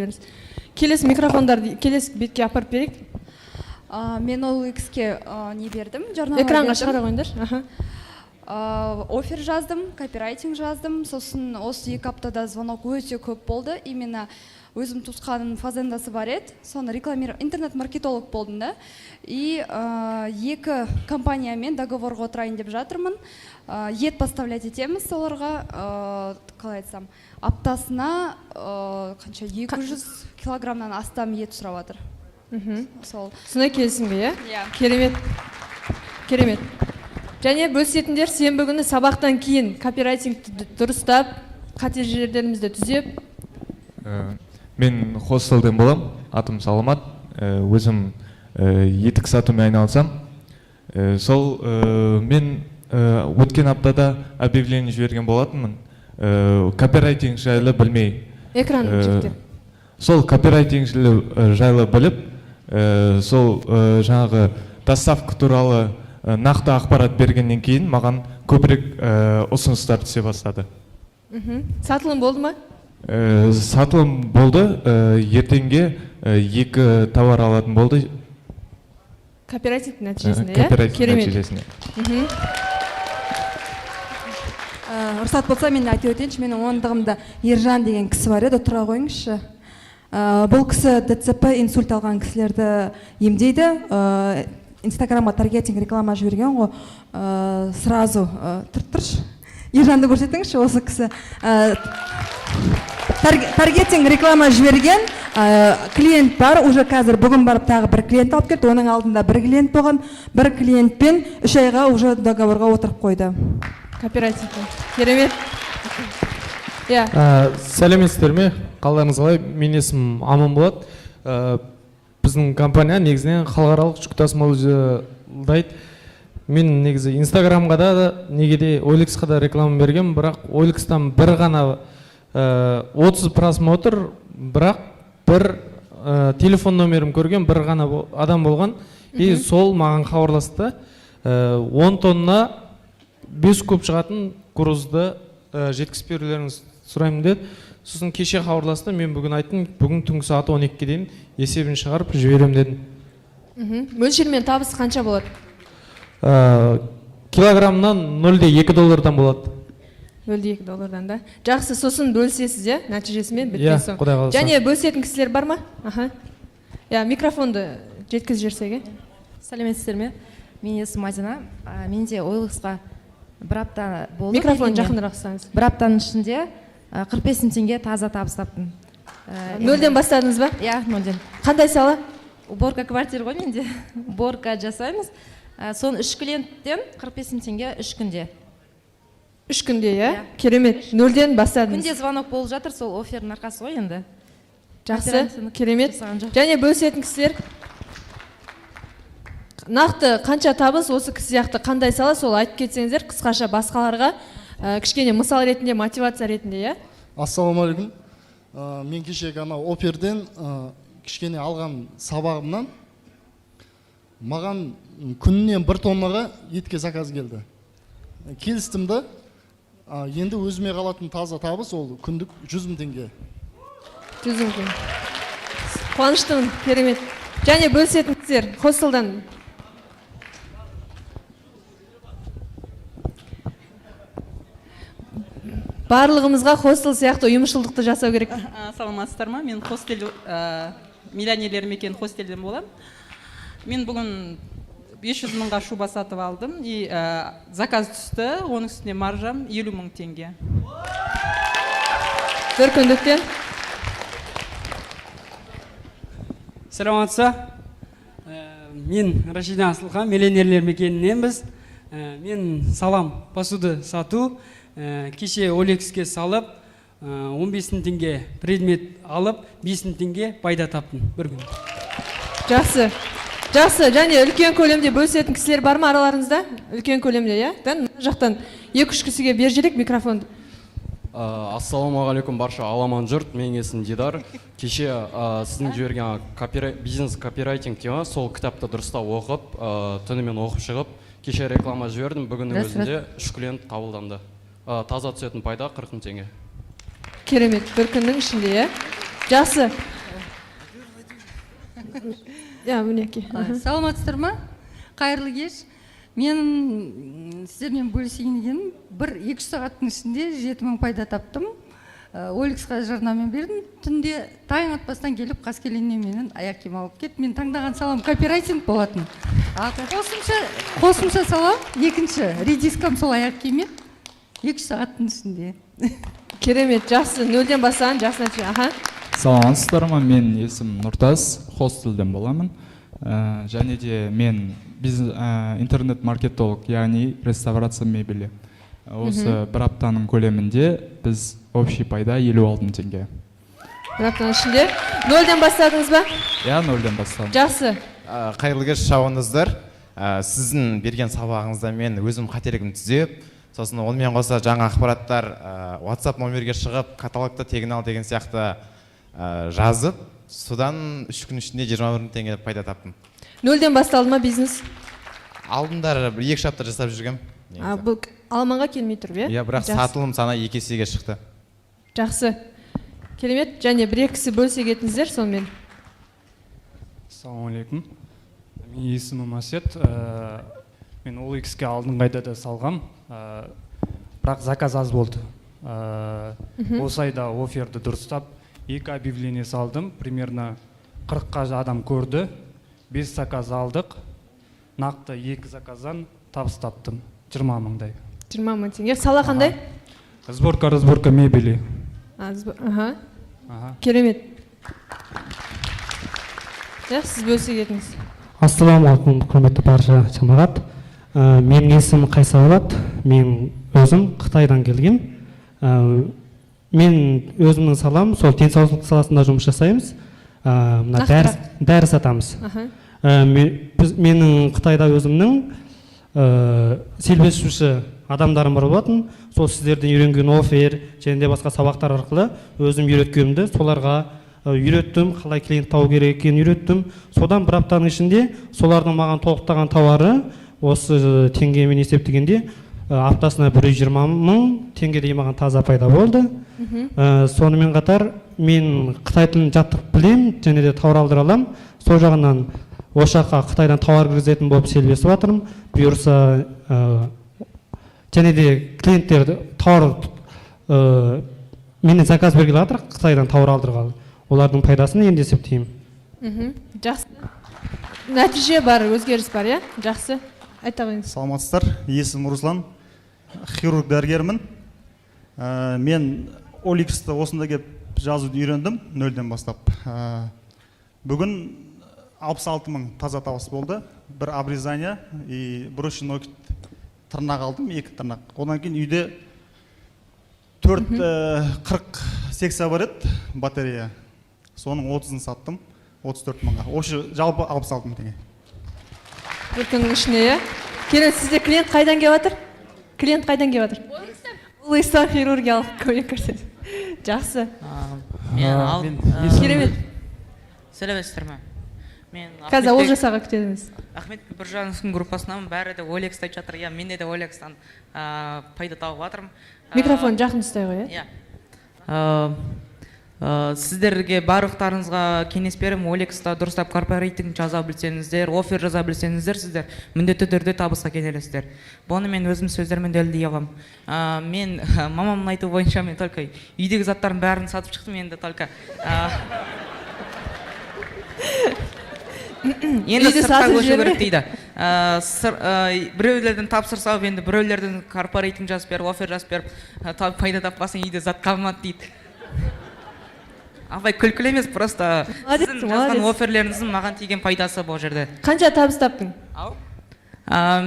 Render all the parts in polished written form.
Беріңіз. Келесі микрофондарды келесі бетке апарып берейік. Мен OLX-ке не бердім, жарнама Экранға бердім. Шығара қойыңдаршы. Аха. Оффер жаздым, копирайтинг жаздым. Сосын осы 2 аптада звонок өте көп болды. Именно өзім туысқаным фазендасы бар еді, соны рекламировать, интернет-маркетолог болдым да. И екі компаниямен договорға отырайын деп жатырмын. Ет поставлять етеміз соларға, қалай айтсам, аптасына қанша, 200 килограммнан астам ет сұрап жатыр. Сол. Сондай келісімге, иә? Иә. Керемет, керемет. Және бөлісетіндер, сенбі күні сабақтан кейін копирайтингті дұрыстап, қате жерлерімізді түзеп. Мен хостелден болам, атым Саламат. Өзім етік сатумен айналысам. Сол мен өткен аптада объявление жіберген болатынмын. Копирайтинг жайлы білмей. Экран жіктеп. Сол копирайтинг жайлы біліп, сол жаңағы доставка туралы нақты ақпарат бергеннен кейін маған көбірек ұсыныстар түсе бастады. Сатылым болды ма? Сатылым болды. Ертеңге екі товар алатын болды. Копирайтинг нәтижесінде, иә? Копирайтинг Керемет. нәтижесінде. Рұқсат болса, мен айтып өтейінші. Менің ондығымда Ержан деген кісі бар еді, тұра қойыңызшы. Бұл кісі ДЦП, инсульт алған кісілерді емдейді. Инстаграмға таргетинг реклама жіберген ғой. Сразу тұрып тұршы, Ержанды көрсетіңізші. Осы кісі таргетинг реклама жіберген, клиент бар уже қазір. Бүгін барып тағы бір клиент алып келді. Оның алдында бір клиент болған. Бір клиентпен 3 айға уже договорға отырып қойды. Копирайтинг керемет, иә. Сәлеметсіздер ме, қалдарыңыз қалай? Менің есімім Аман болады. Біздің компания негізінен халықаралық жүк тасымалдайды. Мен негізі Инстаграмға да, неге де, OLX-қа да реклама бергенмін, бірақ OLX-тан бір ғана 30 просмотр, бірақ бір телефон номерім көрген бір ғана адам болған и сол маған хабарласты. 10 тонна 5 куб шығатын грузды жеткізіп берулеріңізді сұраймын деді. Сосын кеше хабарласты, мен бүгін айттым, бүгін түнгі сағат 12-ге дейін есебін шығарып жіберемін дедім. Мөлшермен табыс қанша болады? Килограммнан 0,2 доллардан болады. 0,2 доллардан да. Жақсы, сосын бөлісесіз, иә, нәтижесімен біткен Иә, соң. Құдай қаласа. Және бөлісетін кісілер бар ма? Аха, иә, микрофонды жеткізіп жіберсек, иә. Сәлеметсіздер ме, менің есімім Мадина. Менде OLX-қа бір апта болды Микрофон бергеніне. жақынырақ ұстаңыз. Бір аптаның ішінде 45 мың теңге таза табыс таптым. Нөлден бастадыңыз ба? Иә, нөлден. Қандай сала? Уборка квартир ғой менде, уборка жасаймыз. Соны үш клиенттен 45 мың теңге 3 күнде. 3 күнде, иә? Иә. Керемет, нөлден бастадыңыз. Күнде звонок болып жатыр, сол оффердің арқасы ғой енді. Жақсы. Копирайтинг Керемет. жасаған жоқ. Және бөлісетін кісілер, нақты қанша табыс, осы кісі сияқты қандай сала, сол айтып кетсеңіздер қысқаша, басқаларға кішкене мысал ретінде, мотивация ретінде, иә. Ассалаумағалейкум. Мен кешегі анау оперден кішкене алған сабағымнан маған күніне 1 тоннаға етке заказ келді. Келістім да, енді өзіме қалатын таза табыс ол күндік 100 000 теңге. 100 000 теңге, қуаныштымын, керемет. Және бөлісетін кісілер, хостелдан. Барлығымызға хостел сияқты ұйымшылдықты жасау керек. Саламатсыздар ма, мен хостел, миллионерлер мекен хостелден боламын. Мен бүгін 500 мыңға шуба сатып алдым и заказ түсті, оның үстіне маржам 50 000 теңге. Бір күндіктен. Саламатсыз ба? Мен Рашида Асылхан, миллионерлер мекеніненбіз. Мен салам посуда сату. Кеше OLX-ке салып, 15 мың теңге предмет алып, 5 мың теңге пайда таптым бір күн. Жақсы, жақсы. Және үлкен көлемде бөлісетін кісілер бар ма араларыңызда? Үлкен көлемде, иә. Мына жақтан екі үш кісіге беріп жіберейік микрофонды. Ассалаумағалейкум, барша аламан жұрт, менің есімім Дидар. Кеше сіздің жіберген бизнес копирайтинг дейді ма, сол кітапты дұрыстап оқып, түнімен оқып шығып, кеше реклама жібердім, бүгіннің Рас, рас. өзінде үш клиент қабылданды. Таза түсетін пайда 40 мың теңге. Керемет, бір күннің ішінде, иә. Жақсы, иә, мінекей. Саламатсыздар ма? Қайырлы кеш! Мен сіздермен бөлісейін дегенім, бір 2-3 сағаттың ішінде 7000 пайда таптым. OLX-қа жарнама бердім. Түнде таң атпастан келіп, қаскелеңнен менен аяқ киім алып кетті. Мен таңдаған салам копирайтинг болатын, а қосымша салам, екінші редискам сол аяқ киім еді. 2-3 сағаттың ішінде. Керемет, жақсы. Нөлден бастаған, жақсы нәтиже. Аха. Саламатсыздар ма? Менің есімім Нұртас, хостелден боламын. Және де мен интернет маркетолог, яғни реставрация мебели. Осы бір аптаның көлемінде біз общий пайда 56 мың теңге. Бір аптаның ішінде нөлден бастадыңыз ба? Иә, нөлден бастадым. Жақсы. Қайырлы кеш, шабандоздар! Сіздің берген сабағыңызда мен өзім қателігімді түзеп, сосын онымен қоса жаңа ақпараттар, WhatsApp номерге шығып, каталогты тегін ал деген сияқты жазып, содан 3 күн ішінде 21 мың теңге пайда таптым. Нөлден басталды ма бизнес? Алдындары бір екі үш апта жасап жүргем. А, бұл аламанға келмей тұрып, иә? Иә, бірақ Жақсы. сатылым саны екі есеге шықты. Жақсы, керемет. Және бір екі кісі бөлісе кетіңіздер сонымен. Ассалаумағалейкум, менің есімім Әсет. Мен OLX-ке алдыңғы айда да салғам, бірақ заказ аз болды. Осы айда оферді дұрыстап, екі объявление салдым, примерно 40-қа адам көрді, бес заказ алдық. Нақты екі заказдан табыс таптым 20 мыңдай. 20 мың теңге. Сала қандай? Сборка, разборка мебели. А, аха. Аха. Керемет. Иә, сіз бөлісе кетіңіз. Ассалаумағалейкум, құрметті барша жамағат! Менің есімім Қайсар болады. Мен өзім Қытайдан келгем. Мен өзімнің салам сол денсаулық саласында жұмыс жасаймыз. Мына дәрі, дәрі сатамыз. Менің Қытайда өзімнің селбесуші адамдарым бар болатын. Сол сіздерден үйренген офер және де басқа сабақтар арқылы өзім үйреткенімді соларға үйреттім, қалай клиент табу керек екенін үйреттім. Содан бір аптаның ішінде солардың маған толықтаған тауары осы теңгемен есептегенде аптасына 120 мың теңгедей маған таза пайда болды. Сонымен қатар мен қытай тілін жаттық білемін және де тауар алдыра аламын. Сол жағынан осы жаққа Қытайдан тауар кіргізетін болып селбесіп жатырмын, бұйырса. Және де клиенттер тауар менен заказ бергелі жатыр Қытайдан тауар алдырғалы. Олардың пайдасын енді есептеймін. Жақсы, нәтиже бар, өзгеріс бар, иә. Жақсы, айта қойыңыз. Саламатсыздар, есімім Руслан, хирург дәрігермін. Мен OLX-ті осында келіп жазуды үйрендім нөлден бастап. Бүгін 66 мың таза табыс болды. Бір обрезание и брочный ноготь, тырнақ алдым, екі тырнақ. Одан кейін үйде төрт 40 секция бар еді, батарея, соның 30-ын саттым 34 мыңға. Общий жалпы 66 мың теңге. Бір күннің ішінде, иә. Керемет. Сізде клиент қайдан келіп жатыр? Клиент қайдан келіп жатыр? OLX-тан хирургиялық көмек көрсетеді. Жақсы. Мен ал, Керемет. Сәлеметсіздер ме? Мен Қазір Ахметбек- Олжас аға күтеміз. Ахметбек Біржановтың группасынанмын. Бәрі де OLX-ты айтып жатыр, иә. Мен де OLX-тан пайда тауып жатырмын. Микрофон жақын ұстай ғой, иә. Иә. Сіздерге барлықтарыңызға кеңес беремін: OLX-та дұрыстап копирайтинг жаза білсеңіздер, офер жаза білсеңіздер, сіздер міндетті түрде табысқа кенелесіздер. Бұны мен өзім сөздермен дәлелдей аламын. Мен мамамның айтуы бойынша, мен только үйдегі заттардың бәрін сатып шықтым. Енді только енді Үйді сыртқа сатып көшу жіберме. керек дейді. Біреулерден тапсырыс алып, енді біреулерден копирайтинг жазып беріп, офер жазып беріп, пайда таппасаң, үйде зат қалмады дейді. Апай, күлкілі емес, просто Молодец, сіздің жазған молодец. оферлеріңіздің маған тиген пайдасы бұл жерде. Қанша табыс таптың?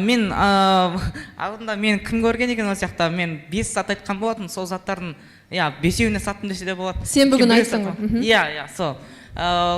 Мен алдында мен кім көрген екен, ол жақта мен бес зат айтқан болатын. Сол заттардың, иә, бесеуіне саттым десе де болады. Сен бүгін Өйткені біреу айттың ғой. сатқан. Иә, сол.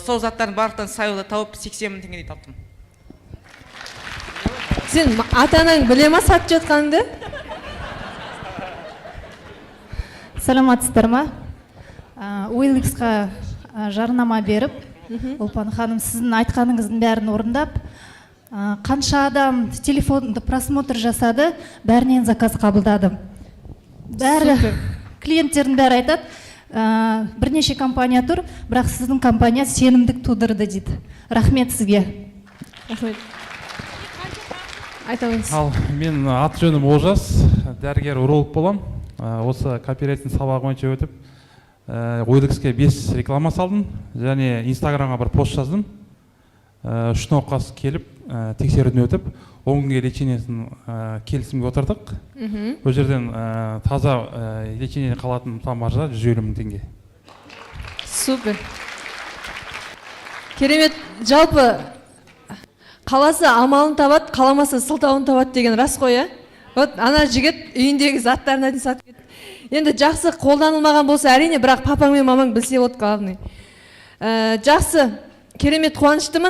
Сол заттардың барлықтан саюда тауып, 80 мың теңгедей таптым. Сен ата анаң біле ма сатып жатқаныңды? Саламатсыздар ма? OLX-қа жарнама беріп, Ұлпан ханым, сіздің айтқаныңыздың бәрін орындап, қанша адам телефонды просмотр жасады, бәрінен заказ қабылдадым. Бәрі Супер. клиенттердің бәрі айтады. Бірнеше компания тұр, бірақ сіздің компания сенімдік тудырды дейді. Рахмет сізге. Рахмет, айта қойыңыз. Ал мен аты жөнім Олжас, дәрігер уролог боламын. Осы копирайтинг сабағы бойынша өтіп, OLX-ке бес реклама салдым және Инстаграмға бір пост жаздым. Үш науқас келіп, тексеруден өтіп, 10 күнге лечениесін келісімге отырдық. Ол жерден таза лечение қалатын там маржа 150 000 теңге. Супер, керемет! Жалпы, қаласа амалын табады, қаламаса сылтауын табады деген рас қой, иә. Вот ана жігіт үйіндегі заттарына дейін сатып кетті. Енді жақсы, қолданылмаған болса, әрине, бірақ папаң мен мамаң білсе болды, главный. Жақсы, керемет, қуаныштымын.